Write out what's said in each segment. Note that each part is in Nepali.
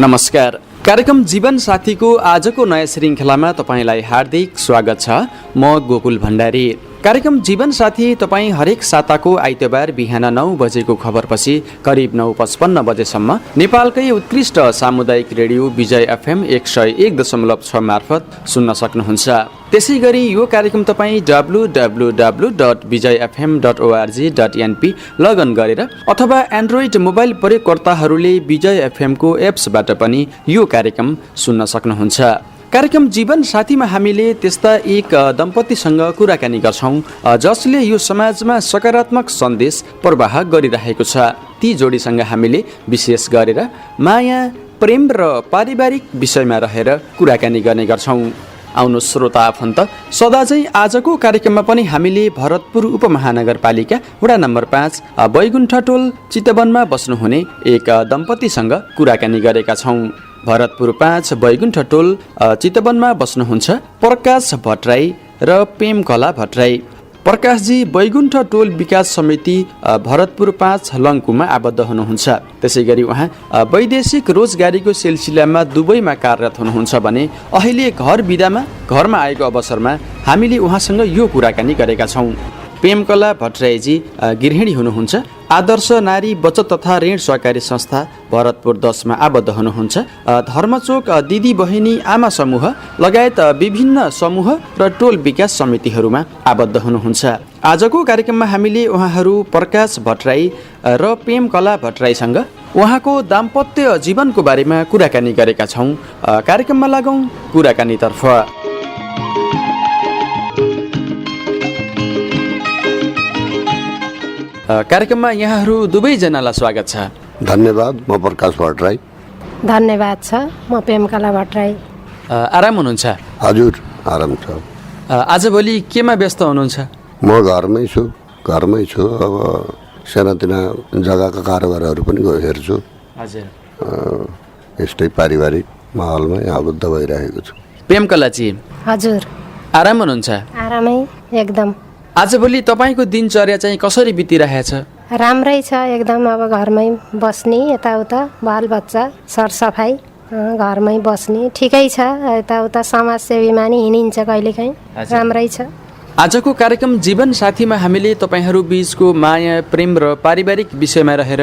नमस्कार। कार्यक्रम जीवन साथीको आजको नयाँ श्रृङ्खलामा तपाईँलाई हार्दिक स्वागत छ। म गोकुल भण्डारी। कार्यक्रम जीवन साथी तपाईँ हरेक साताको आइतबार बिहान 9 बजेको खबरपछि करिब 9:55 बजेसम्म नेपालकै उत्कृष्ट सामुदायिक रेडियो विजय एफएम 101.6 मार्फत सुन्न सक्नुहुन्छ। त्यसै गरी यो कार्यक्रम तपाईँ www.vijayfm.org.np लगइन गरेर अथवा एन्ड्रोइड मोबाइल प्रयोगकर्ताहरूले विजय एफएमको एप्सबाट पनि यो कार्यक्रम सुन्न सक्नुहुन्छ। कार्यक्रम जीवन साथीमा हामीले त्यस्ता एक दम्पतिसँग कुराकानी गर्छौँ जसले यो समाजमा सकारात्मक सन्देश प्रवाह गरिरहेको छ। ती जोडीसँग हामीले विशेष गरेर माया, प्रेम र पारिवारिक विषयमा रहेर कुराकानी गर्ने गर्छौँ। आउनु श्रोता आफन्त, सदाझै आजको कार्यक्रममा पनि हामीले भरतपुर उपमहानगरपालिका वडा नम्बर 5 बैकुण्ठ टोल चितवनमा बस्नुहुने एक दम्पतिसँग कुराकानी गरेका छौँ। भरतपुर 5 बैकुण्ठ टोल चितवनमा बस्नुहुन्छ प्रकाश भट्टराई र प्रेमकला भट्टराई। प्रकाशजी बैकुण्ठ टोल विकास समिति भरतपुर 5 लङ्कुमा आबद्ध हुनुहुन्छ। त्यसै गरी उहाँ वैदेशिक रोजगारीको सिलसिलामा दुबईमा कार्यरत हुनुहुन्छ भने अहिले घर बिदामा घरमा आएको अवसरमा हामीले उहाँसँग यो कुराकानी गरेका छौँ। प्रेमकला भट्टराईजी गृहिणी हुनुहुन्छ। आदर्श नारी बचत तथा ऋण सहकारी संस्था भरतपुर 10 मा आबद्ध हुनुहुन्छ। धर्मचोक दिदी बहिनी आमा समूह लगायत विभिन्न समूह र टोल विकास समितिहरूमा आबद्ध हुनुहुन्छ। आजको कार्यक्रममा हामीले उहाँहरू प्रकाश भट्टराई र प्रेमकला भट्टराईसँग उहाँको दाम्पत्य जीवनको बारेमा कुराकानी गरेका छौँ। कार्यक्रममा लागौँ कुराकानीतर्फ। कार्यक्रममा यहाँहरू दुवैजनालाई स्वागत छ। धन्यवाद। म प्रकाश भट्टराई। धन्यवाद छ। म प्रेमकला भट्टराई। आराम हुनुहुन्छ? हजुर, आराम छ। आजभोलि केमा व्यस्त हुनुहुन्छ? म घरमै छु। अब सानातिना जग्गाका कारोबारहरू पनि हेर्छु। हजुर। यस्तै पारिवारिक माहौलमै आबद्ध भइरहेको छु। प्रेमकलाजी? हजुर। आराम हुनुहुन्छ? आरामै एकदम। आजभोलि तपाईँको दिनचर्या चाहिँ कसरी बितिरहेछ? राम्रै छ एकदम। अब घरमै बस्ने, यताउता बालबच्चा सरसफाइ, घरमै बस्ने ठिकै छ। यताउता समाजसेवीमा नि हिँडिन्छ कहिलेकाहीँ। राम्रै छ। आजको कार्यक्रम जीवन साथीमा हामीले तपाईँहरू बीचको माया, प्रेम र पारिवारिक विषयमा रहेर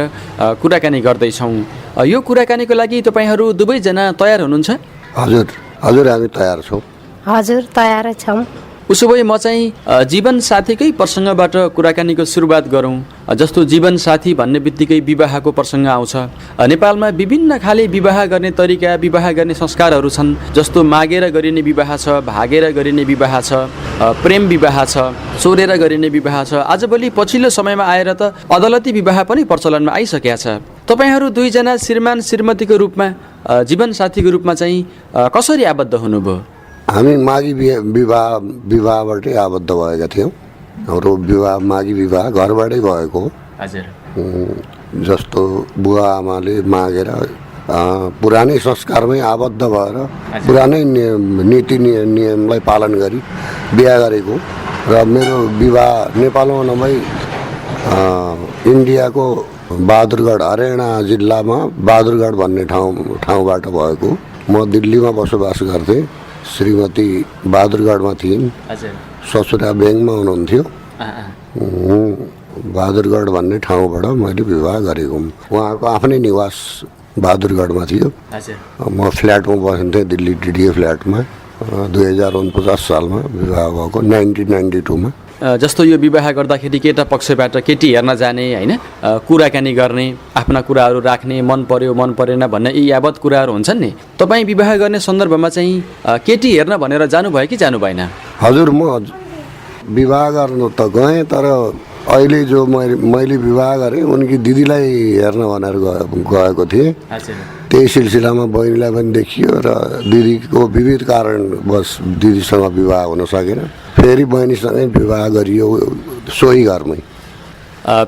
कुराकानी गर्दैछौँ। यो कुराकानीको लागि तपाईँहरू दुवैजना तयार हुनुहुन्छ? हजुर, हामी तयार छौँ। हजुर, तयारै छौँ। उसो भए म चाहिँ जीवन साथीकै प्रसङ्गबाट कुराकानीको सुरुवात गरौँ। जस्तो जीवन साथी भन्ने बित्तिकै विवाहको प्रसङ्ग आउँछ। नेपालमा विभिन्न खाले विवाह गर्ने तरिका, विवाह गर्ने संस्कारहरू छन्। जस्तो मागेर गरिने विवाह छ, भागेर गरिने विवाह छ, प्रेम विवाह छ, चोरेर गरिने विवाह छ। आजभोलि पछिल्लो समयमा आएर त अदालती विवाह पनि प्रचलनमा आइसकेका छ। तपाईँहरू दुईजना श्रीमान श्रीमतीको रूपमा, जीवन साथीको रूपमा चाहिँ कसरी आबद्ध हुनुभयो? हामी माघी विवाहबाटै आबद्ध भएका थियौँ। हाम्रो विवाह माघी विवाह घरबाटै भएको। हजुर। जस्तो बुवा आमाले मागेर पुरानै संस्कारमै आबद्ध भएर पुरानै नीति नियमलाई पालन गरी बिहा गरेको। र मेरो विवाह नेपालमा नभई इन्डियाको बहादुरगढ, हरियाणा जिल्लामा बहादुरगढ भन्ने ठाउँबाट भएको। म दिल्लीमा बसोबास गर्थेँ। श्रीमती बहादुरगढमा थिइन्। ससुरा ब्याङ्कमा हुनुहुन्थ्यो। बहादुरगढ भन्ने ठाउँबाट मैले विवाह गरेको। उहाँको आफ्नै निवास बहादुरगढमा थियो। म फ्ल्याटमा बस्थेँ, दिल्ली डिडिए फ्ल्याटमा। 2049 सालमा विवाह भएको, 1992 मा। जस्तो यो विवाह गर्दाखेरि केटा पक्षबाट केटी हेर्न जाने, होइन, कुराकानी गर्ने, आफ्ना कुराहरू राख्ने, मन पर्यो मन परेन भन्ने यी यावत कुराहरू हुन्छन् नि। तपाईँ विवाह गर्ने सन्दर्भमा चाहिँ केटी हेर्न भनेर जानुभयो कि जानु भएन? हजुर, म विवाह गर्न त गएँ, तर अहिले जो मैले विवाह गरेँ उनकी दिदीलाई हेर्न भनेर गएको थिएँ। त्यही सिलसिलामा बहिनीलाई पनि देखियो र दिदीको विविध कारणवश दिदीसँग विवाह हुन सकेन। फेरि बहिनीसँगै विवाह गरियो सोही घरमै।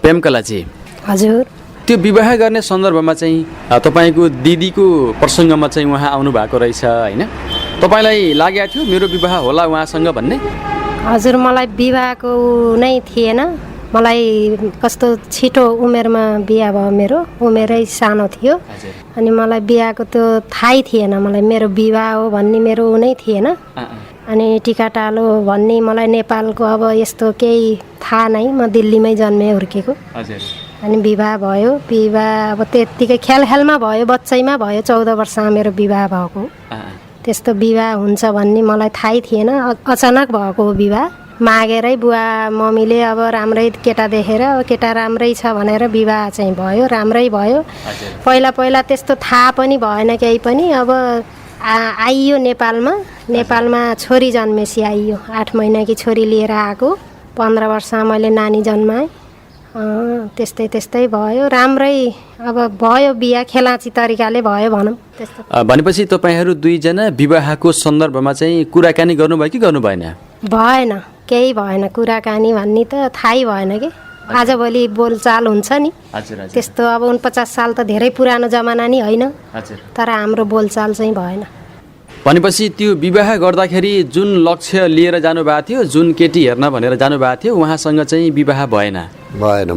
प्रेमकलाजी? हजुर। त्यो विवाह गर्ने सन्दर्भमा चाहिँ तपाईँको दिदीको प्रसङ्गमा चाहिँ उहाँ आउनु भएको रहेछ, होइन? तपाईँलाई लागेको थियो मेरो विवाह होला उहाँसँग भन्ने? हजुर, मलाई विवाहको नै थिएन। मलाई कस्तो छिटो उमेरमा बिहा भयो, मेरो उमेरै सानो थियो। अनि मलाई बिहाको त्यो थाहै थिएन, मलाई मेरो विवाह हो भन्ने मेरो ऊ नै थिएन। अनि टिकाटालो भन्ने मलाई नेपालको अब यस्तो केही थाहा नै, म दिल्लीमै जन्मे हुर्केको। अनि विवाह भयो, विवाह अब त्यत्तिकै ख्यालमा भयो, बच्चैमा भयो, 14 वर्षमा मेरो विवाह भएको। त्यस्तो विवाह हुन्छ भन्ने मलाई थाहै थिएन, अचानक भएको विवाह। मागेरै बुवा मम्मीले अब राम्रै केटा देखेर केटा राम्रै छ भनेर विवाह चाहिँ भयो, राम्रै भयो। पहिला त्यस्तो थाहा पनि भएन केही पनि। अब आइयो नेपालमा छोरी जन्मेसी आइयो, 8 महिनाकी छोरी लिएर आएको। 15 वर्षमा मैले नानी जन्माएँ। त्यस्तै भयो, राम्रै अब भयो बिहा, खेलाची तरिकाले भयो भनौँ। त्यस्तो भनेपछि तपाईँहरू दुईजना विवाहको सन्दर्भमा चाहिँ कुराकानी गर्नुभयो कि गर्नु भएन? भएन, केही भएन। कुराकानी भन्ने त थाहै भएन कि। आजभोलि बोलचाल हुन्छ नि, त्यस्तो अब 49 साल त धेरै पुरानो जमाना नि होइन, तर हाम्रो बोलचाल चाहिँ भएन। भनेपछि त्यो विवाह गर्दाखेरि जुन लक्ष्य लिएर जानुभएको थियो, जुन केटी हेर्न भनेर जानुभएको थियो, उहाँसँग चाहिँ विवाह भएन? भएन,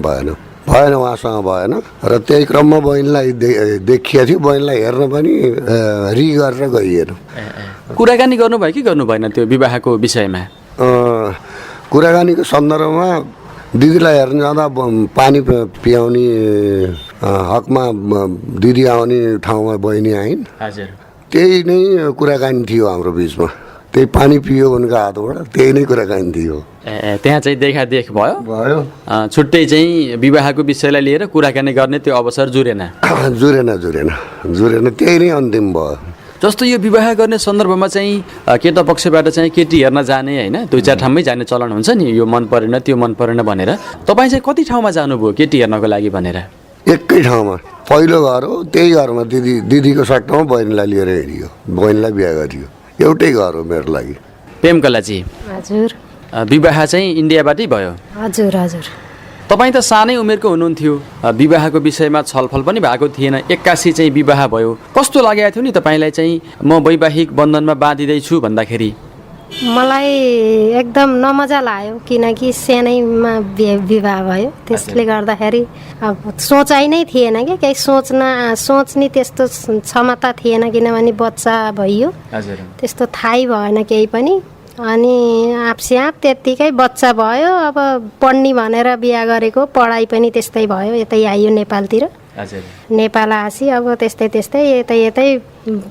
उहाँसँग भएन। र त्यही क्रममा बहिनीलाई देखिएको थियो, बहिनीलाई हेर्न पनि गरेर गइएन। कुराकानी गर्नुभयो कि गर्नु भएन त्यो विवाहको विषयमा? कुराकानीको सन्दर्भमा दिदीलाई हेर्न जाँदा पानी पियाउने हकमा दिदी आउने ठाउँमा बहिनी आइन्। त्यही नै कुराकानी थियो हाम्रो बिचमा। त्यही पानी पियो उनका हातबाट, त्यही नै कुराकानी थियो। त्यहाँ चाहिँ देखादेख भयो? छुट्टै चाहिँ विवाहको विषयलाई लिएर कुराकानी गर्ने त्यो अवसर जुरेन? जुरेन, त्यही नै अन्तिम भयो। जस्तो यो विवाह गर्ने सन्दर्भमा चाहिँ केटा पक्षबाट चाहिँ केटी हेर्न जाने होइन, 2-4 ठाउँमै जाने चलन हुन्छ नि, यो मन परेन त्यो मन परेन भनेर। तपाईँ चाहिँ कति ठाउँमा जानुभयो केटी हेर्नको लागि भनेर? एकै ठाउँमा, पहिलो घर हो, त्यही घरमा दिदीको सट्टामा बहिनीलाई लिएर हिँडियो, बहिनीलाई बिहा गरियो। एउटै घर हो मेरो लागि। प्रेमकलाजी, हजुर, विवाह चाहिँ इन्डियाबाटै भयो? हजुर। तपाईँ त सानै उमेरको हुनुहुन्थ्यो, विवाहको विषयमा छलफल पनि भएको थिएन, 81 चाहिँ विवाह भयो। कस्तो लागेको थियो नि तपाईँलाई चाहिँ म वैवाहिक बन्धनमा बाँधिँदैछु भन्दाखेरि? मलाई एकदम नमजा लाग्यो, किनकि सानैमा विवाह भयो। त्यसले गर्दाखेरि अब सोचाइ नै थिएन कि, केही सोच्ने त्यस्तो क्षमता थिएन, किनभने बच्चा भइयो, त्यस्तो थाहै भएन केही पनि। अनि आफस्याप त्यत्तिकै बच्चा भयो। अब पढ्ने भनेर बिहा गरेको, पढाइ पनि त्यस्तै भयो, यतै आइयो नेपालतिर। नेपाल आसी अब त्यस्तै यतै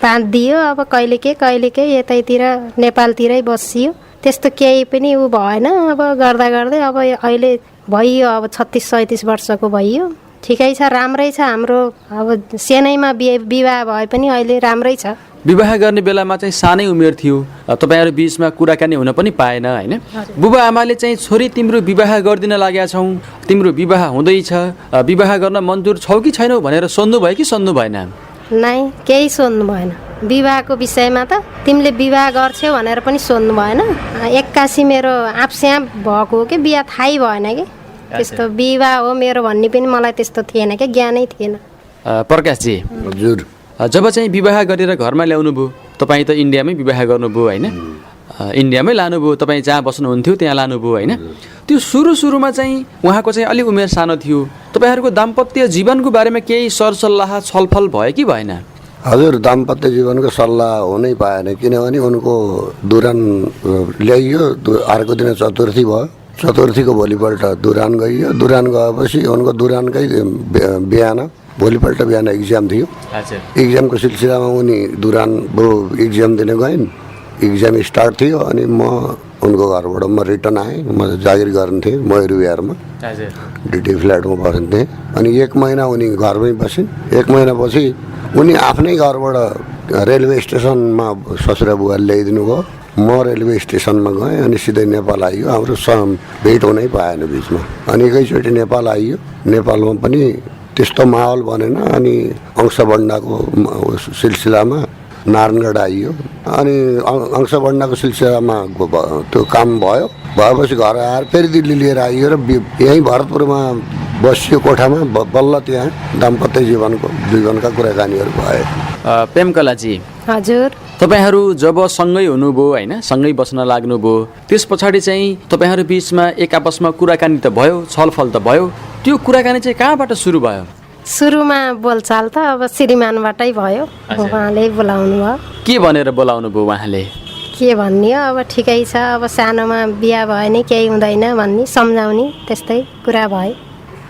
बाँधिदियो। अब कहिले यतैतिर नेपालतिरै बसियो, त्यस्तो केही पनि ऊ भएन। अब गर्दै अब अहिले भइयो, अब 36-37 वर्षको भइयो। ठिकै छ, राम्रै छ हाम्रो। अब सानैमा विवाह भए पनि अहिले राम्रै छ। विवाह गर्ने बेलामा चाहिँ सानै उमेर थियो, तपाईँहरू बिचमा कुराकानी हुन पनि पाएन होइन? बुबा आमाले चाहिँ छोरी तिम्रो विवाह गरिदिन लागेका छौँ, तिम्रो विवाह हुँदैछ, विवाह गर्न मन्जुर छौ कि छैनौ भनेर सोध्नु भयो कि सोध्नु भएन? नै, केही सोध्नु भएन। विवाहको विषयमा त तिमीले विवाह गर्छौ भनेर पनि सोध्नु भएन। 81 मेरो आफस्याप भएको हो कि, बिहा थाहै भएन कि। त्यस्तो विवाह हो मेरो भन्ने पनि मलाई त्यस्तो थिएन कि, ज्ञानै थिएन। प्रकाशजी, हजुर, जब चाहिँ विवाह गरेर घरमा ल्याउनु भयो, तपाईँ त इन्डियामै विवाह गर्नुभयो होइन? इन्डियामै लानुभयो, तपाईँ जहाँ बस्नुहुन्थ्यो त्यहाँ लानुभयो होइन? त्यो सुरुमा चाहिँ उहाँको चाहिँ अलिक उमेर सानो थियो, तपाईँहरूको दाम्पत्य जीवनको बारेमा केही सरसल्लाह छलफल भयो कि भएन? हजुर, दाम्पत्य जीवनको सल्लाह हुनै पाएन, किनभने उनको दुरान ल्याइयो। अर्को दिन चतुर्थी भयो, चतुर्थीको भोलिपल्ट दुरान गइयो। दुरान गएपछि उनको दुरानकै बिहान, भोलिपल्ट बिहान इक्जाम थियो। इक्जामको सिलसिलामा उनी दुरान इक्जाम दिन गइन्। इक्जाम स्टार्ट थियो अनि म उनको घरबाट म रिटर्न आएँ। म जागिर गर्न्थेँ मयूर विहारमा, डिटी फ्ल्याटमा बस्थेँ। अनि 1 महिना उनी घरमै बसिन्। 1 महिनापछि उनी आफ्नै घरबाट रेलवे स्टेसनमा ससुरा बुवाले ल्याइदिनु भयो। म रेलवे स्टेसनमा गएँ अनि सिधै नेपाल आइयो। हाम्रो भेट हुनै पाएन बिचमा। अनि एकैचोटि नेपाल आइयो। नेपालमा पनि त्यस्तो माहौल बनेन। अनि अंशबन्डाको सिलसिलामा नारायणगढ आइयो। अनि अंशबन्डाको सिलसिलामा त्यो काम भयो। भएपछि घर आएर फेरि दिल्ली लिएर आइयो र यहीँ भरतपुरमा बसियो कोठामा। बल्ल त्यहाँ दाम्पत्य जीवनका कुराकानीहरू भए। प्रेमकलाजी, हजुर तपाईँहरू जब सँगै हुनुभयो होइन सँगै बस्न लाग्नुभयो त्यस पछाडि चाहिँ तपाईँहरू बिचमा एक आपसमा कुराकानी त भयो छलफल त भयो त्यो कुराकानी चाहिँ कहाँबाट सुरु भयो सुरुमा बोलचाल त अब श्रीमानबाटै भयो उहाँले बोलाउनु भयो के भनेर बोलाउनु भयो उहाँले के भन्ने हो अब ठिकै छ अब सानोमा बिहा भयो नि केही हुँदैन भन्ने सम्झाउने त्यस्तै कुरा भयो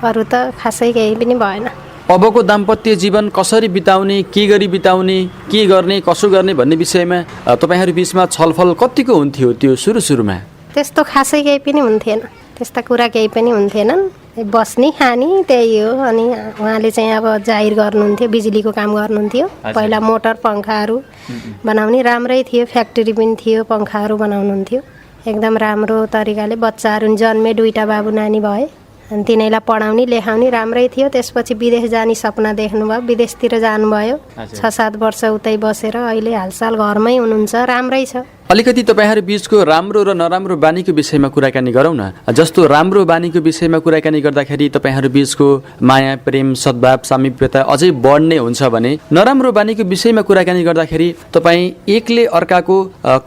अरू त खासै केही पनि भएन अबको दाम्पत्य जीवन कसरी बिताउने के गरी बिताउने के गर्ने कसो गर्ने भन्ने विषयमा तपाईँहरू बिचमा छलफल कतिको हुन्थ्यो त्यो सुरुमा त्यस्तो खासै केही पनि हुन्थेन त्यस्ता कुरा केही पनि हुन्थेनन् बस्ने खाने त्यही हो अनि उहाँले चाहिँ अब जाहिर गर्नुहुन्थ्यो बिजुलीको काम गर्नुहुन्थ्यो पहिला मोटर पङ्खाहरू बनाउने राम्रै थियो फ्याक्ट्री पनि थियो पङ्खाहरू बनाउनुहुन्थ्यो एकदम राम्रो तरिकाले बच्चाहरू जन्मे 2टा बाबु नानी भए अनि तिनीलाई पढाउने लेखाउने राम्रै थियो त्यसपछि विदेश जाने सपना देख्नुभयो विदेशतिर जानुभयो 6-7 वर्ष उतै बसेर अहिले हालसाल घरमै हुनुहुन्छ राम्रै छ अलिकति तपाईँहरू बिचको राम्रो र नराम्रो बानीको विषयमा कुराकानी गरौँ न जस्तो राम्रो बानीको विषयमा कुराकानी गर्दाखेरि तपाईँहरू बिचको माया प्रेम सद्भाव सामिप्यता अझै बढ्ने हुन्छ भने नराम्रो बानीको विषयमा कुराकानी गर्दाखेरि तपाईँ एकले अर्काको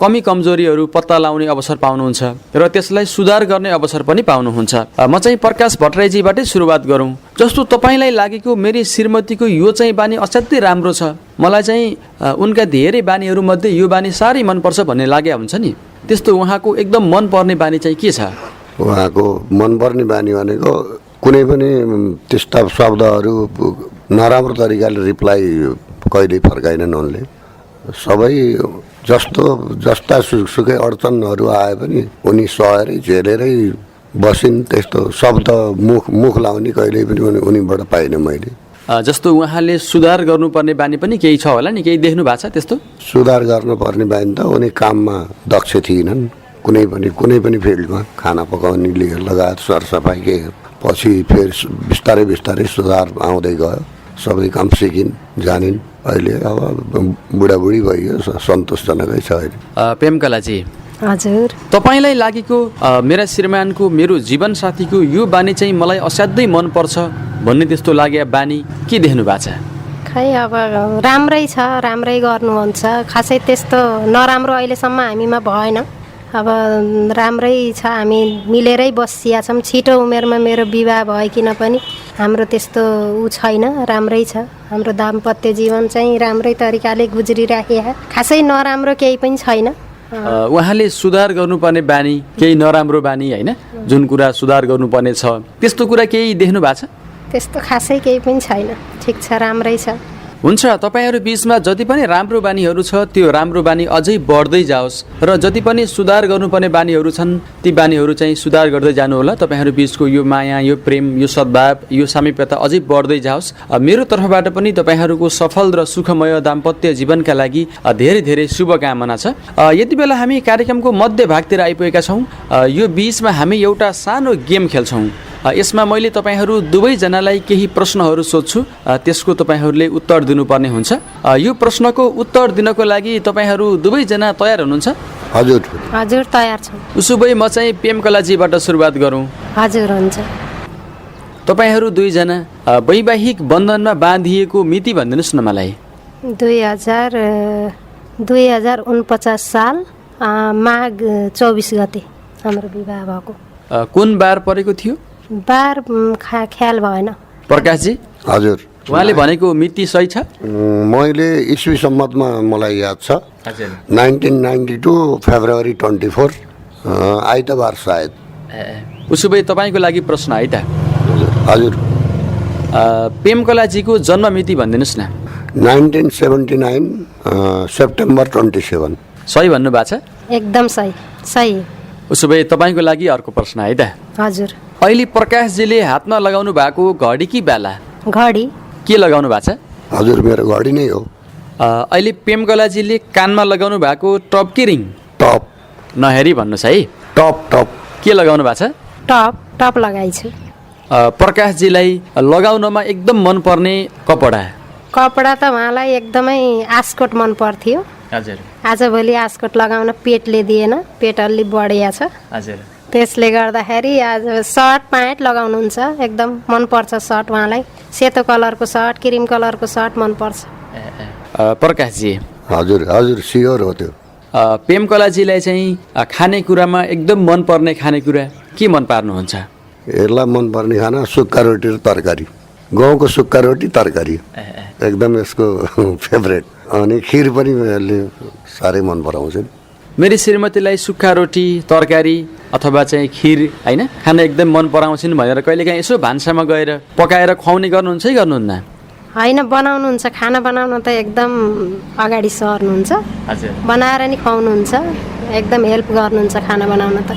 कमी कमजोरीहरू पत्ता लगाउने अवसर पाउनुहुन्छ र त्यसलाई सुधार गर्ने अवसर पनि पाउनुहुन्छ म चाहिँ प्रकाश भट्टराईजीबाटै सुरुवात गरौँ जस्तो तपाईँलाई लागेको मेरी श्रीमतीको यो चाहिँ बानी असाध्यै राम्रो छ मलाई चाहिँ उनका धेरै बानीहरूमध्ये यो बानी साह्रै मनपर्छ भन्ने लागेको हुन्छ नि त्यस्तो उहाँको एकदम मनपर्ने बानी चाहिँ के छ उहाँको मनपर्ने बानी भनेको कुनै पनि त्यस्ता शब्दहरू नराम्रो तरिकाले रिप्लाई कहिल्यै फर्काएनन् उनले सबै जस्ता सुकै अडचनहरू आए पनि उनी सहेरै झेलेरै बसिन् त्यस्तो शब्द मुख लाउने कहिल्यै पनि उनीबाट पाइनँ मैले जस्तो उहाँले सुधार गर्नुपर्ने बानी पनि केही छ होला नि केही देख्नु भएको छ त्यस्तो सुधार गर्नुपर्ने बानी त उनी काममा दक्ष थिएनन् कुनै पनि फिल्डमा खाना पकाउने लगायत सरसफाइ के पछि फेरि बिस्तारै सुधार आउँदै गयो सबै काम सिकिन् जानिन् अहिले अब बुढाबुढी भइयो सन्तोषजनकै छ अहिले प्रेमकलाजी हजुर तपाईँलाई लागेको मेरा श्रीमानको मेरो जीवनसाथीको यो बानी चाहिँ मलाई असाध्यै मनपर्छ भन्ने त्यस्तो लाग्यो बानी के देख्नु भएको छ खै अब राम्रै छ राम्रै गर्नुहुन्छ खासै त्यस्तो नराम्रो अहिलेसम्म हामीमा भएन अब राम्रै छ हामी मिलेरै बसिया छौँ छिटो उमेरमा मेरो विवाह भइकन पनि हाम्रो त्यस्तो छैन राम्रै छ हाम्रो दाम्पत्य जीवन चाहिँ राम्रै तरिकाले गुज्रिराखेको खासै नराम्रो केही पनि छैन उहाँले सुधार गर्नुपर्ने बानी केही नराम्रो बानी होइन जुन कुरा सुधार गर्नुपर्ने छ त्यस्तो कुरा केही देख्नु भएको छ त्यस्तो खासै केही पनि छैन ठिक छ राम्रै छ हुन्छ तपाईँहरू बिचमा जति पनि राम्रो बानीहरू छ त्यो राम्रो बानी अझै बढ्दै जाओस् र जति पनि सुधार गर्नुपर्ने बानीहरू छन् ती बानीहरू चाहिँ सुधार गर्दै जानु होला तपाईँहरू बिचको यो माया यो प्रेम यो सद्भाव यो सामिप्यता अझै बढ्दै जाओस् मेरो तर्फबाट पनि तपाईँहरूको सफल र सुखमय दाम्पत्य जीवनका लागि धेरै धेरै शुभकामना छ यति बेला हामी कार्यक्रमको मध्य भागतिर आइपुगेका छौँ यो बिचमा हामी एउटा सानो गेम खेल्छौँ यसमा मैले तपाईँहरू दुवैजनालाई केही प्रश्नहरू सोध्छु त्यसको तपाईँहरूले उत्तर दिनुपर्ने हुन्छ यो प्रश्नको उत्तर दिनको लागि तपाईँहरू दुवैजना तयार हुनुहुन्छ हजुर तयार छु उसो भए म चाहिँ प्रेमकलाजीबाट सुरुवात गरौँ हजुर हुन्छ तपाईँहरू दुईजना वैवाहिक बन्धनमा बाँधिएको मिति भनिदिनुहोस् न मलाई 2049 साल माघ 24 गते हाम्रो विवाह भएको कुन बार परेको थियो बार ख्याल भएन प्रकाशजी हजुर उहाँले भनेको मिति सही छ मैले इस्वी सम्मतमा मलाई याद छ 1992 फेब्रुअरी 24 आइतबार सायद उसो भए तपाईँको लागि प्रश्न है त हजुर प्रेमकलाजीको जन्म मिति भनिदिनुहोस् न 1979 सेप्टेम्बर 27 सही भन्नुभएको छ एकदम सही उसो भए तपाईँको लागि अर्को प्रश्न है त हजुर अहिले प्रकाशजीले हातमा लगाउनु भएको घडी कि बेला घडी के लगाउनु भएको छ हजुर मेरो घडी नै हो अहिले प्रेमकलाजीले कानमा लगाउनु भएको टप कि रिङ टप नहेरी भन्नुहोस् है टप के लगाउनु भएको छ टप लगाइछु प्रकाशजीलाई लगाउनमा एकदम मनपर्ने कपडा त उहाँलाई एकदमै आस्कोट मन पर्थ्यो हजुर आजभोलि आस्कोट लगाउन पेटले दिएन पेट अलि बढिया छ हजुर त्यसले गर्दाखेरि आज सर्ट प्यान्ट लगाउनुहुन्छ एकदम मनपर्छ सर्ट उहाँलाई सेतो कलरको सर्ट क्रिम कलरको सर्ट मनपर्छ प्रकाशजी हजुर हजुर स्योर हो त्यो। प्रेमकलाजीलाई चाहिँ खानेकुरामा एकदम मनपर्ने खानेकुरा के मन पार्नुहुन्छ? यसलाई मनपर्ने खाना सुक्खा रोटी र तरकारी, गाउँको सुक्खा रोटी तरकारी एकदम यसको फेभरेट। अनि खिर पनि यसले साह्रै मन पराउँछ। मेरी श्रीमतीलाई सुक्खा रोटी तरकारी अथवा चाहिँ खिर होइन खाना एकदम मन पराउँछिन् भनेर कहिलेकाहीँ यसो भान्सामा गएर पकाएर खुवाउने गर्नुहुन्छ कि गर्नुहुन्न? होइन, बनाउनुहुन्छ। खाना बनाउन त एकदम अगाडि सर्नुहुन्छ, बनाएर नि खुवाउनुहुन्छ, एकदम हेल्प गर्नुहुन्छ। खाना बनाउन त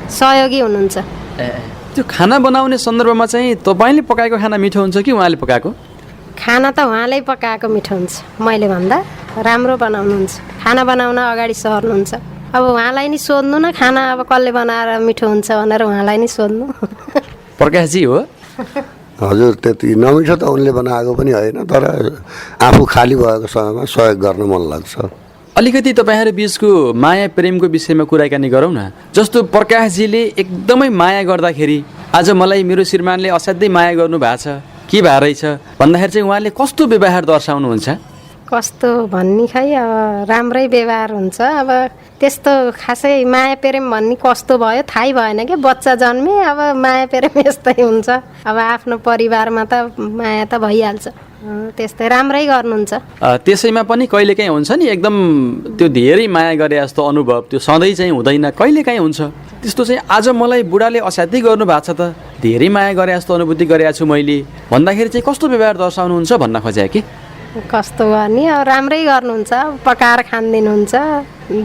सहयोगी हुनुहुन्छ। त्यो खाना बनाउने सन्दर्भमा चाहिँ तपाईँले पकाएको खाना मिठो हुन्छ कि उहाँले पकाएको? खाना त उहाँले पकाएको मिठो हुन्छ, मैले भन्दा राम्रो बनाउनुहुन्छ। खाना बनाउन अगाडि सर्नुहुन्छ। अब उहाँलाई नि सोध्नु न, खाना अब कसले बनाएर मिठो हुन्छ भनेर उहाँलाई नि सोध्नु। प्रकाशजी हो? हजुर, त्यति नमिठो त उनले बनाएको पनि होइन, तर आफू खाली भएको समयमा सहयोग गर्न मन लाग्छ। अलिकति तपाईँहरू बिचको माया प्रेमको विषयमा कुराकानी गरौँ न। जस्तो प्रकाशजीले एकदमै माया गर्दाखेरि आज मलाई मेरो श्रीमानले असाध्यै माया गर्नु भएको छ, के भएर रहेछ भन्दाखेरि चाहिँ उहाँले कस्तो व्यवहार दर्शाउनुहुन्छ? कस्तो भन्ने खै, अब राम्रै व्यवहार हुन्छ। अब त्यस्तो खासै माया प्रेम भन्ने कस्तो भयो थाहै भएन कि, बच्चा जन्मे अब माया प्रेम यस्तै हुन्छ। अब आफ्नो परिवारमा त माया त भइहाल्छ, त्यस्तै राम्रै गर्नुहुन्छ। त्यसैमा पनि कहिलेकाहीँ हुन्छ नि एकदम त्यो धेरै माया गरे जस्तो अनुभव, त्यो सधैँ चाहिँ हुँदैन, कहिलेकाहीँ हुन्छ त्यस्तो चाहिँ। आज मलाई बुढाले असाध्यै गर्नु भएको छ त, धेरै माया गरे जस्तो अनुभूति गरेको छु मैले भन्दाखेरि चाहिँ कस्तो व्यवहार दर्शाउनुहुन्छ भन्न खोजेँ कि? कस्तो गर्ने, अब राम्रै गर्नुहुन्छ, पकाएर खानिदिनुहुन्छ,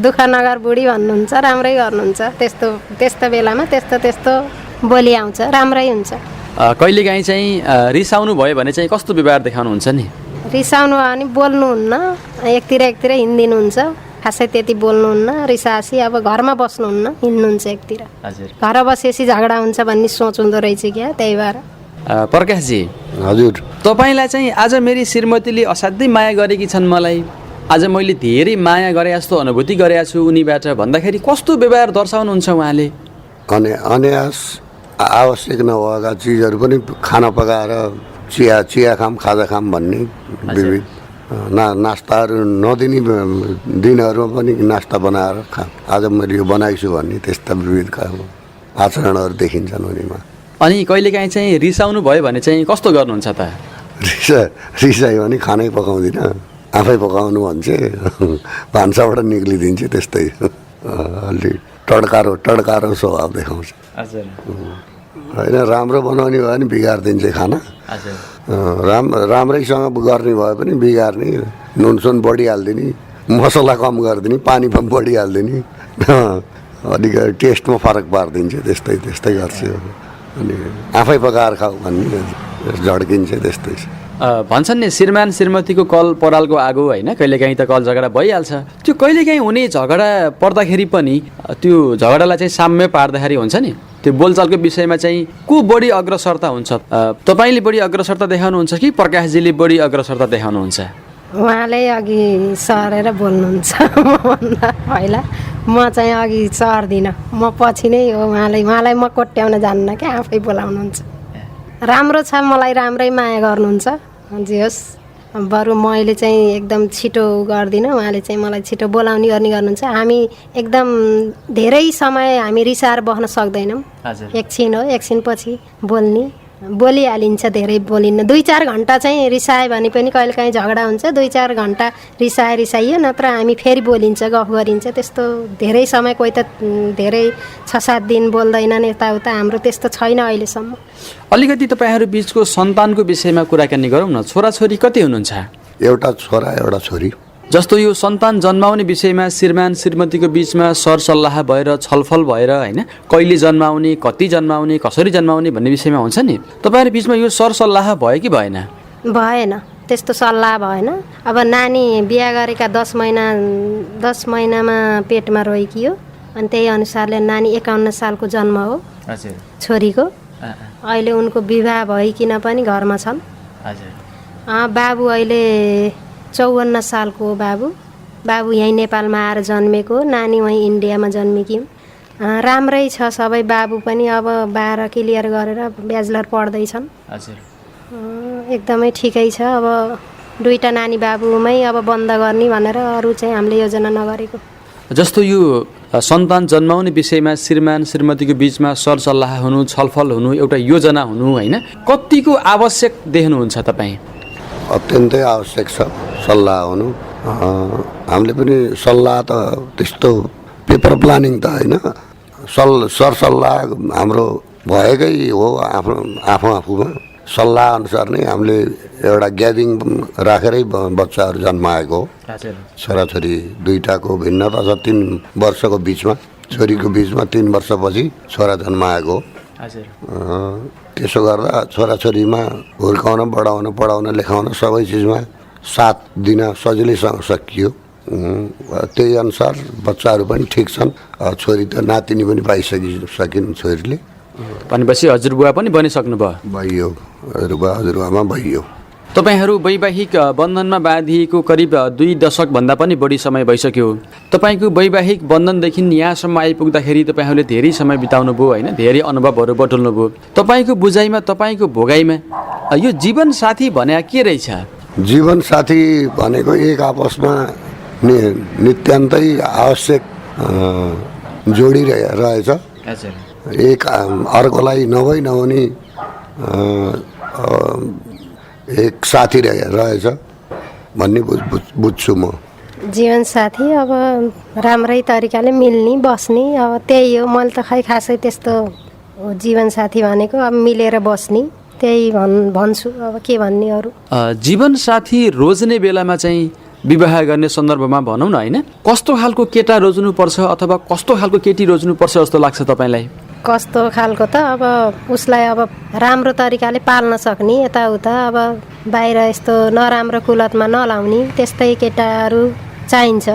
दुःख नगर बुढी भन्नुहुन्छ, राम्रै गर्नुहुन्छ। त्यस्तो बेलामा त्यस्तो बोली आउँछ, राम्रै हुन्छ। कहिलेकाहीँ चाहिँ रिसाउनु भयो भने चाहिँ कस्तो व्यवहार देखाउनुहुन्छ नि? रिसाउनु भयो भने बोल्नुहुन्न, एकतिर हिँडिदिनुहुन्छ, खासै त्यति बोल्नुहुन्न। रिसासी अब घरमा बस्नुहुन्न, हिँड्नुहुन्छ एकतिर। घर बसेपछि झगडा हुन्छ भन्ने सोच हुँदो रहेछ क्या, त्यही भएर। प्रकाशजी हजुर, तपाईँलाई चाहिँ आज मेरी श्रीमतीले असाध्यै माया गरेकी छन्, मलाई आज मैले धेरै माया गरे जस्तो अनुभूति गरेको छु उनीबाट भन्दाखेरि कस्तो व्यवहार दर्शाउनुहुन्छ उहाँले? अनायास आवश्यक नभएका चिजहरू पनि खाना पकाएर चिया खाम खाजा खाम भन्ने विविध नास्ताहरू नदिने दिनहरूमा पनि नास्ता बनाएर आज मैले यो बनाएको छु भन्ने त्यस्ता विविध आचरणहरू देखिन्छन् उनीमा। अनि कहिलेकाहीँ चाहिँ रिसाउनु भयो भने चाहिँ कस्तो गर्नुहुन्छ त? रिसायो भने खानै पकाउँदिनँ, आफै पकाउनु भन्छ, भान्साबाट निक्लिदिन्छ। त्यस्तै अलि टड्कारो स्वभाव देखाउँछ। होइन, राम्रो बनाउने भयो भने बिगारिदिन्छ खाना, राम्रैसँग गर्ने भयो भने बिगार्ने, नुनसुन बढी हालिदिने, मसला कम गरिदिने, पानी पनि बढी हालिदिने, अलिक टेस्टमा फरक पारिदिन्छ। त्यस्तै गर्छ। अनि आफै पकाएर खाऊ भन्ने झड्किन्छ। त्यस्तै भन्छन् नि श्रीमान श्रीमतीको कल परालको आगो होइन, कहिलेकाहीँ त कल झगडा भइहाल्छ। त्यो कहिलेकाहीँ हुने झगडा पर्दाखेरि पनि त्यो झगडालाई चाहिँ साम्य पार्दाखेरि हुन्छ नि, त्यो बोलचालको विषयमा चाहिँ को बढी अग्रसरता हुन्छ? तपाईँले बढी अग्रसरता देखाउनुहुन्छ कि प्रकाशजीले बढी अग्रसरता देखाउनुहुन्छ? उहाँले अघि सरेर बोल्नुहुन्छ मभन्दा पहिला, म चाहिँ अघि सर्दिनँ, म पछि नै हो। उहाँलाई म कोट्याउन जान्न क्या, आफै बोलाउनुहुन्छ। राम्रो छ, मलाई राम्रै माया गर्नुहुन्छ। जे होस्, बरु मैले चाहिँ एकदम छिटो गर्दिनँ, उहाँले चाहिँ मलाई छिटो बोलाउने गर्नुहुन्छ। हामी एकदम धेरै समय हामी रिसाएर बस्न सक्दैनौँ। एकछिन हो, एकछिन पछि बोलिहालिन्छ, धेरै बोलिन्न। 2-4 घन्टा चाहिँ रिसायो भने पनि कहिलेकाहीँ झगडा हुन्छ। 2-4 घन्टा रिसाइयो, नत्र हामी फेरि बोलिन्छ, गफ गरिन्छ। त्यस्तो धेरै समय, कोही त धेरै 6-7 दिन बोल्दैनन् यताउता। हाम्रो त्यस्तो छैन अहिलेसम्म। अलिकति तपाईँहरू बिचको सन्तानको विषयमा कुराकानी गरौँ न। छोराछोरी कति हुनुहुन्छ? एउटा छोरा एउटा छोरी। जस्तो यो सन्तान जन्माउने विषयमा श्रीमान श्रीमतीको बिचमा सरसल्लाह भएर छलफल भएर होइन, कहिले जन्माउने, कति जन्माउने, कसरी जन्माउने भन्ने विषयमा हुन्छ नि, तपाईँहरू बिचमा यो सरसल्लाह भयो कि भएन? भएन, त्यस्तो सल्लाह भएन। अब नानी बिहा गरेका 10 महिनामा पेटमा रहेकी हो, अनि त्यही अनुसारले नानी 51 सालको जन्म हो छोरीको। अहिले उनको विवाह भइकन पनि घरमा छन्। बाबु अहिले 54 सालको हो। बाबु यहीँ नेपालमा आएर जन्मेको, नानी वहीँ इन्डियामा जन्मेकी हुन्। राम्रै छ सबै। बाबु पनि अब 12 क्लियर गरेर ब्याचलर पढ्दैछन्। एकदमै ठिकै छ। अब दुईटा नानी बाबुमै अब बन्द गर्ने भनेर अरू चाहिँ हामीले योजना नगरेको। जस्तो यो सन्तान जन्माउने विषयमा श्रीमान श्रीमतीको बिचमा सरसल्लाह हुनु, छलफल हुनु, एउटा योजना हुनु होइन, कतिको आवश्यक देख्नुहुन्छ तपाईँ? अत्यन्तै आवश्यक छ सल्लाह हुनु। हामीले पनि सल्लाह त त्यस्तो पेपर प्लानिङ त होइन, सरसल्लाह हाम्रो भएकै हो। आफूमा सल्लाह अनुसार नै हामीले एउटा ग्यादरिङ राखेरै बच्चाहरू जन्माएको हो। छोराछोरी दुईटाको भिन्नता छ, 3 वर्षको बिचमा, छोरीको बिचमा 3 वर्षपछि छोरा जन्माएको हो। त्यसो गर्दा छोराछोरीमा हुर्काउन, बढाउन, पढाउन, लेखाउन सबै चिजमा साथ दिन सजिलैसँग सकियो। त्यही अनुसार बच्चाहरू पनि ठिक छन्। छोरी त नातिनी पनि पाइसकिन् छोरीले। भनेपछि हजुरबुवा पनि बनिसक्नु भयो? भइयो, हजुरबुवामा भइयो। तपाईँहरू वैवाहिक बन्धनमा बाँधिएको करिब 2 दशकभन्दा पनि बढी समय भइसक्यो। तपाईँको वैवाहिक बन्धनदेखि यहाँसम्म आइपुग्दाखेरि तपाईँहरूले धेरै समय बिताउनु भयो होइन, धेरै अनुभवहरू बटुल्नु भयो। तपाईँको बुझाइमा, तपाईँको भोगाइमा यो जीवनसाथी भने के रहेछ? जीवनसाथी भनेको एक आपसमा नित्यान्तै आवश्यक जोडी रहेछ। एक अर्कोलाई नभनी एक साथी रहेछ भन्ने बुझ्छु म। जीवनसाथी अब राम्रै तरिकाले मिल्ने, बस्ने, अब त्यही हो। मैले त खै खासै त्यस्तो जीवनसाथी भनेको अब मिलेर बस्ने, त्यही भन्छु। अब के भन्ने अरू। जीवनसाथी रोज्ने बेलामा चाहिँ विवाह गर्ने सन्दर्भमा भनौँ न होइन, कस्तो खालको केटा रोज्नुपर्छ अथवा कस्तो खालको केटी रोज्नुपर्छ जस्तो लाग्छ तपाईँलाई? कस्तो खालको त अब उसलाई अब राम्रो तरिकाले पाल्न सक्ने, यताउता अब बाहिर यस्तो नराम्रो कुलतमा नलाउने त्यस्तै केटाहरू चाहिन्छ।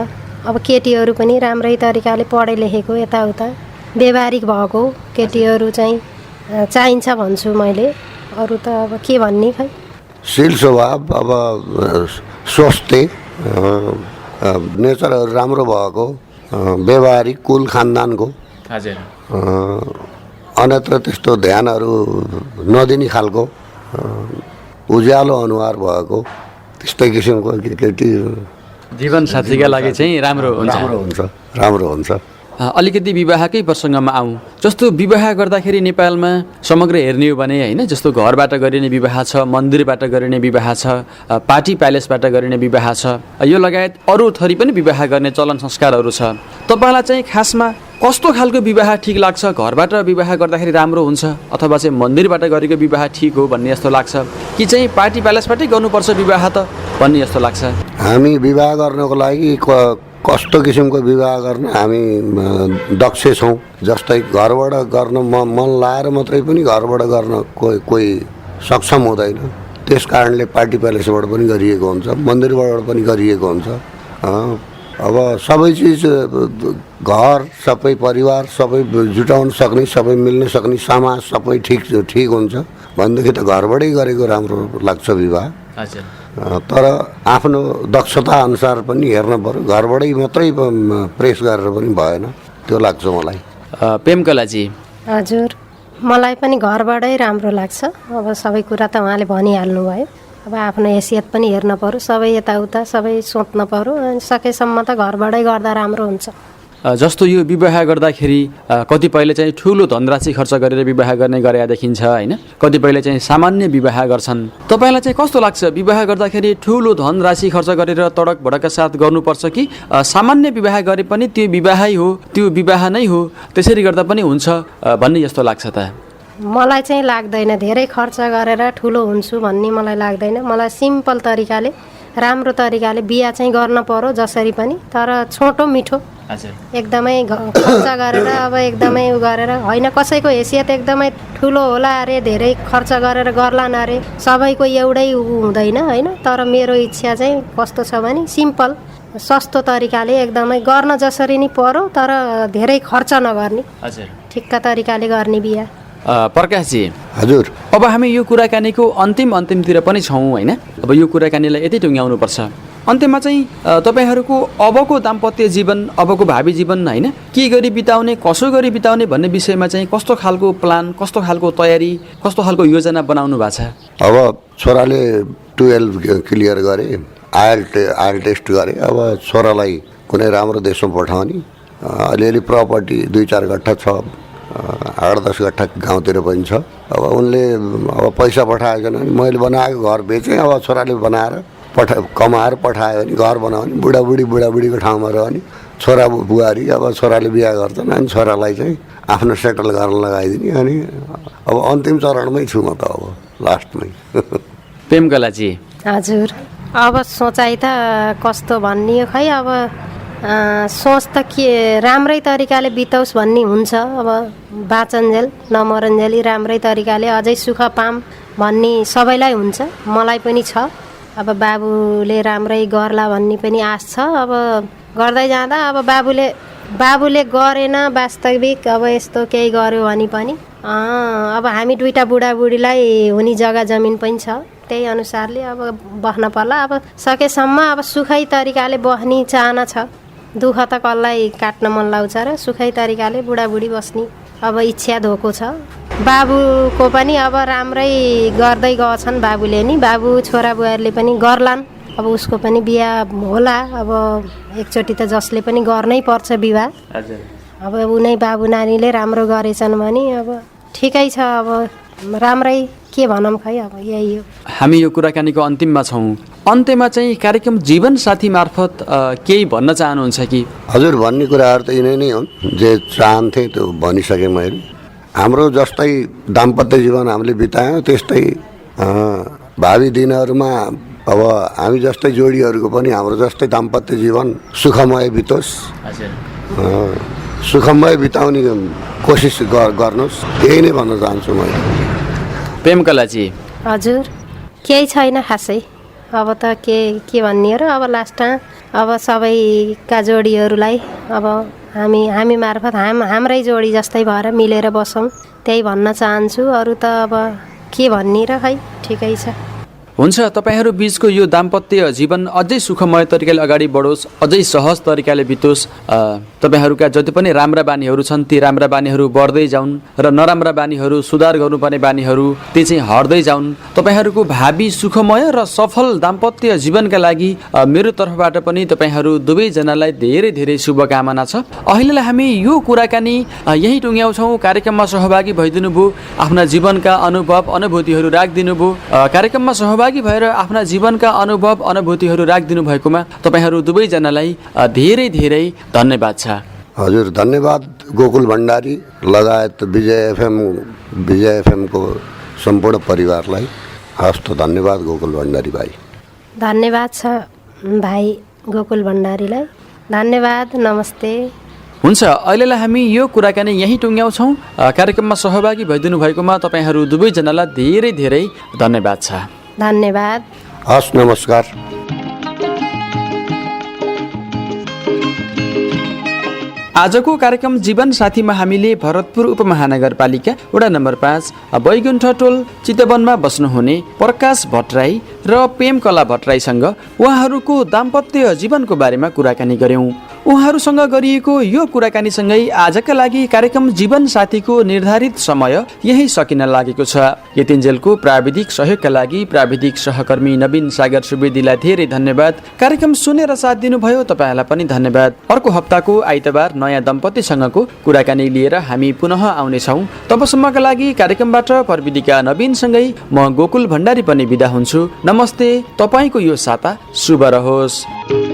अब केटीहरू पनि राम्रै तरिकाले पढे लेखेको, यताउता व्यवहारिक भएको केटीहरू चाहिँ चाहिन्छ भन्छु मैले। अरू त अब के भन्ने खै। शील स्वभाव, अब स्वस्थ नेचरहरू राम्रो भएको, व्यवहारिक, कुल खानदानको, अन्यत्र त्यस्तो ध्यानहरू नदिने खालको, उज्यालो अनुहार भएको त्यस्तै किसिमको केटी जीवनसाथीका लागि चाहिँ राम्रो हुन्छ। अलिकति विवाहकै प्रसङ्गमा आउँ। जस्तो विवाह गर्दाखेरि नेपालमा समग्र हेर्ने हो भने होइन, जस्तो घरबाट गरिने विवाह छ, मन्दिरबाट गरिने विवाह छ, पार्टी प्यालेसबाट गरिने विवाह छ, यो लगायत अरू थरी पनि विवाह गर्ने चलन संस्कारहरू छ। तपाईँलाई चाहिँ खासमा कस्तो खालको विवाह ठिक लाग्छ? घरबाट विवाह गर्दाखेरि राम्रो हुन्छ अथवा चाहिँ मन्दिरबाट गरेको विवाह ठिक हो भन्ने जस्तो लाग्छ, कि चाहिँ पार्टी प्यालेसबाटै गर्नुपर्छ विवाह त भन्ने जस्तो लाग्छ? हामी विवाह गर्नको लागि कस्तो किसिमको विवाह गर्न हामी दक्ष छौँ। जस्तै घरबाट गर्न मन लाएर मात्रै पनि घरबाट गर्न कोही सक्षम हुँदैन। त्यस कारणले पार्टी प्यालेसबाट पनि गरिएको हुन्छ, मन्दिरबाट पनि गरिएको हुन्छ। अब सबै चिज, घर, सबै परिवार, सबै जुटाउन सक्ने, सबै मिल्न सक्ने, समाज सबै ठिक हुन्छ भनेदेखि त घरबाटै गरेको राम्रो लाग्छ विवाह। तर आफ्नो दक्षता अनुसार पनि हेर्न पर्यो। घरबाटै मात्रै प्रेस गरेर पनि भएन, त्यो लाग्छ मलाई। प्रेमकलाजी? हजुर, मलाई पनि घरबाटै राम्रो लाग्छ। अब सबै कुरा त उहाँले भनिहाल्नु भयो। अब आफ्नो हैसियत पनि हेर्न पर्यो, सबै यताउता सबै सोच्न पर्यो। सकेसम्म त घरबाटै गर्दा राम्रो हुन्छ। जस्तो यो विवाह गर्दाखेरि कतिपयले चाहिँ ठुलो धनराशि खर्च गरेर विवाह गर्ने गरेका देखिन्छ होइन, कतिपयले चाहिँ सामान्य विवाह गर्छन्। तपाईँलाई चाहिँ कस्तो लाग्छ, विवाह गर्दाखेरि ठुलो धनराशि खर्च गरेर तडक भडकका साथ गर्नुपर्छ कि सामान्य विवाह गरे पनि त्यो विवाहै हो, त्यो विवाह नै हो, त्यसरी गर्दा पनि हुन्छ भन्ने जस्तो लाग्छ त? मलाई चाहिँ लाग्दैन धेरै खर्च गरेर ठुलो हुन्छु भन्ने मलाई लाग्दैन। मलाई सिम्पल तरिकाले, राम्रो तरिकाले बिहा चाहिँ गर्न पर्यो जसरी पनि, तर छोटो मिठो, एकदमै खर्च गरेर अब एकदमै गरेर होइन। कसैको हैसियत एकदमै ठुलो होला अरे, धेरै खर्च गरेर गर्लान् अरे, सबैको एउटै हुँदैन होइन। तर मेरो इच्छा चाहिँ कस्तो छ भने सिम्पल सस्तो तरिकाले एकदमै गर्न जसरी नै पर्यो, तर धेरै खर्च नगर्ने, ठिक्क तरिकाले गर्ने बिहा। प्रकाशजी? हजुर, अब हामी यो कुराकानीको अन्तिमतिर पनि छौँ होइन। अब यो कुराकानीलाई यति टुङ्ग्याउनुपर्छ। अन्त्यमा चाहिँ तपाईँहरूको अबको दाम्पत्य जीवन, अबको भावी जीवन होइन, के गरी बिताउने, कसो गरी बिताउने भन्ने विषयमा चाहिँ कस्तो खालको प्लान, कस्तो खालको तयारी, कस्तो खालको योजना बनाउनु भएको छ? अब छोराले 12 क्लियर गरेँ, आयल टेस्ट गरेँ। अब छोरालाई कुनै राम्रो देशमा पठाउने, अलिअलि प्रपर्टी 2-4 गट्ठा छ, 8-10 गट्ठा गाउँतिर पनि छ। अब उनले अब पैसा पठाएछन् भने मैले बनाएको घर बेचेँ। अब छोराले बनाएर कमाएर पठायो भने घर बनाउने, बुढाबुढीको ठाउँमा रहने, छोरा बुहारी अब छोराले बिहा गर्छन् अनि छोरालाई चाहिँ आफ्नो सेटल गर्न लगाइदिने। अनि अब अन्तिम चरणमै छु म त, अब लास्टमै। प्रेमकलाजी हजुर, अब सोचाइ त कस्तो भन्ने खै, अब सोच त के राम्रै तरिकाले बिताओस् भन्ने हुन्छ। अब बाँचन्जेल नमरन्जेली राम्रै तरिकाले अझै सुख पाम भन्ने सबैलाई हुन्छ, मलाई पनि छ। अब बाबुले राम्रै गर्ला भन्ने पनि आश छ। अब गर्दै जाँदा अब बाबुले गरेन वास्तविक, अब यस्तो केही गर्यो भने पनि अब हामी दुईटा बुढाबुढीलाई हुने जग्गा जमिन पनि छ, त्यही अनुसारले अब बस्न पर्ला। अब सकेसम्म अब सुखै तरिकाले बस्ने चाहना छ। दुःख त कसलाई काट्न मन लाउँछ र, सुखै तरिकाले बुढाबुढी बस्ने अब इच्छा धोको छ। बाबुको पनि अब राम्रै गर्दै गएछन् बाबुले नि, बाबु छोरा बुहारीले पनि गर्लान्। अब उसको पनि बिहा होला, अब एकचोटि त जसले पनि गर्नै पर्छ विवाह। अब उनै बाबु नानीले राम्रो गरेछन् भने अब ठिकै छ। अब राम्रै के भनौँ खै, अब यही हो। हामी यो कुराकानीको अन्तिममा छौँ। अन्त्यमा चाहिँ कार्यक्रम जीवन साथी मार्फत केही भन्न चाहनुहुन्छ कि? हजुर, भन्ने कुराहरू त यिनै नै हुन्, जे चाहन्थे त्यो भनिसकेँ मैले। हाम्रो जस्तै दाम्पत्य जीवन हामीले बितायौँ, त्यस्तै भावी दिनहरूमा अब हामी जस्तै जोडीहरूको पनि हाम्रो जस्तै दाम्पत्य जीवन सुखमय बितोस्, सुखमय बिताउने कोसिस गर्नुहोस्, यही नै भन्न चाहन्छु मैले। प्रेमकलाजी? हजुर, केही छैन खासै, अब त के भन्ने र। अब लास्टमा अब सबैका जोडीहरूलाई अब हामी मार्फत हाम्रै जोडी जस्तै भएर मिलेर बसौँ, त्यही भन्न चाहन्छु। अरू त अब के भन्ने र, खै ठिकै छ। हुन्छ, तपाईँहरू बिचको यो दाम्पत्य जीवन अझै सुखमय तरिकाले अगाडि बढोस्, अझै सहज तरिकाले बितोस्। तपाईँहरूका जति पनि राम्रा बानीहरू छन् ती राम्रा बानीहरू बढ्दै जाउन् र नराम्रा बानीहरू, सुधार गर्नुपर्ने बानीहरू ती चाहिँ हट्दै जाउन्। तपाईँहरूको भावी सुखमय र सफल दाम्पत्य जीवनका लागि मेरो तर्फबाट पनि तपाईँहरू दुवैजनालाई धेरै धेरै शुभकामना छ। अहिलेलाई हामी यो कुराकानी यही टुङ्ग्याउँछौँ। कार्यक्रममा सहभागी भइदिनु भयो, आफ्ना जीवनका अनुभव अनुभूतिहरू राखिदिनु भयो। कार्यक्रममा सहभागी भएर आफ्ना जीवनका अनुभव अनुभूतिहरू राखिदिनु भएकोमा तपाईँहरू दुवैजनालाई धेरै धेरै धन्यवाद छ। हजुर, धन्यवाद गोकुल भण्डारी लगायत विजय एफएमको सम्पूर्ण परिवारलाई। हस् त, धन्यवाद गोकुल भण्डारी भाइ। धन्यवाद छ भाइ गोकुल भण्डारीलाई, धन्यवाद, नमस्ते। हुन्छ, अहिलेलाई हामी यो कुराकानी यहीँ टुङ्ग्याउँछौँ। कार्यक्रममा सहभागी भइदिनु भएकोमा तपाईँहरू दुवैजनालाई धेरै धेरै धन्यवाद छ। धन्यवाद। हस्, नमस्कार। आजको कार्यक्रम जीवन साथीमा हामीले भरतपुर उपमहानगरपालिका वडा नम्बर 5 बैकुण्ठ टोल चितवनमा बस्नुहुने प्रकाश भट्टराई र प्रेमकला भट्टराईसँग उहाँहरूको दाम्पत्य जीवनको बारेमा कुराकानी गऱ्यौँ। उहाँहरूसँग गरिएको यो कुराकानीसँगै आजका लागि कार्यक्रम जीवन साथीको निर्धारित समय यही सकिन लागेको छ। यतिन्जेलको प्राविधिक सहयोगका लागि प्राविधिक सहकर्मी नवीन सागर सुवेदीलाई धेरै धन्यवाद। कार्यक्रम सुनेर साथ दिनुभयो तपाईँलाई पनि धन्यवाद। अर्को हप्ताको आइतबार नयाँ दम्पतिसँगको कुराकानी लिएर हामी पुनः आउनेछौँ। तबसम्मका लागि कार्यक्रमबाट प्रविधिका नवीनसँगै म गोकुल भण्डारी पनि बिदा हुन्छु। नमस्ते, तपाईँको यो साता शुभ रहोस्।